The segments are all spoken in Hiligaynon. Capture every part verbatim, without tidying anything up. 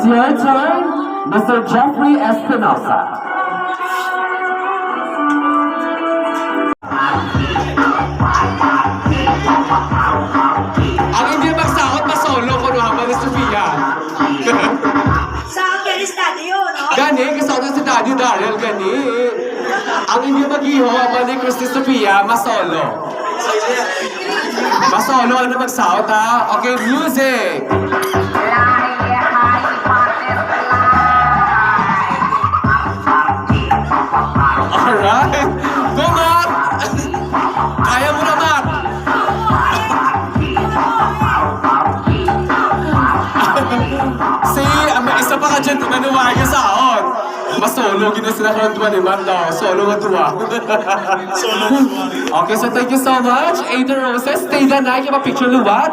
Your turn, Mister Jeffrey Espinosa. Ang hindi magsaot, masolo ko naman ni Sofia. Sa Angeles Studio, no? Gani, gusto ko si Daddy Daryl, gani. Ang hindi mag-iho, ni Christy Sofia, masolo. Masolo, ano magsaot, ha? Okay, music. Alright. Go, Matt! Kaya mo na, Matt! Si, ah, may isa pa ka gentleman na wala ka saon. Masolo, gina sila karon, di ba, ni Matt, no? Solo nga duwa. Okay, so thank you so much. Eight Roses, stay the night. Yung picture, luwat.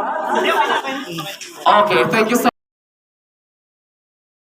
Okay, thank you so